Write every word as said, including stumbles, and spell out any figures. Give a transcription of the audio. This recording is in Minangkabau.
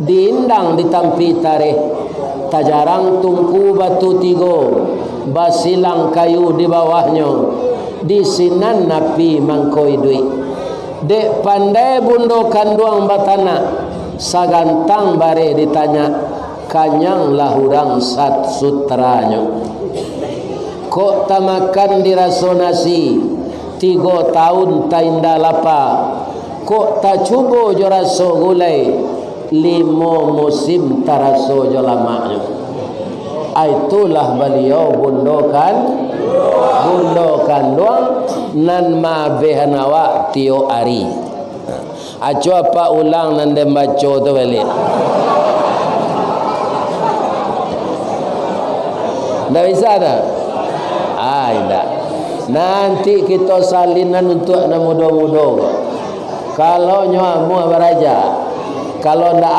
Diindang di tampi tareh, tajarang tungku batu tigo, basilang kayu di bawahnyo, di sinan api mangko iduik. Dek pandai bundo kanduang batanak, sagantang bareh ditanyak, kanyanglah urang sat-, sutranyo. Kok tamakan diraso nasi, tigo taun tainda lapa. Kok tacubo jo raso gulai, limo musim taraso jo lamaknyo. Aitulah baliau bundo kan-, bundo kanduang nan maabehan awak tiok ari. Aco apak ulang nan den baco tu baliak. Ndak bisa dah? Ah, indak. Nanti kito salinan untuak nan mudo-mudo ko. Kalau nyo amuah baraja, kalau ndak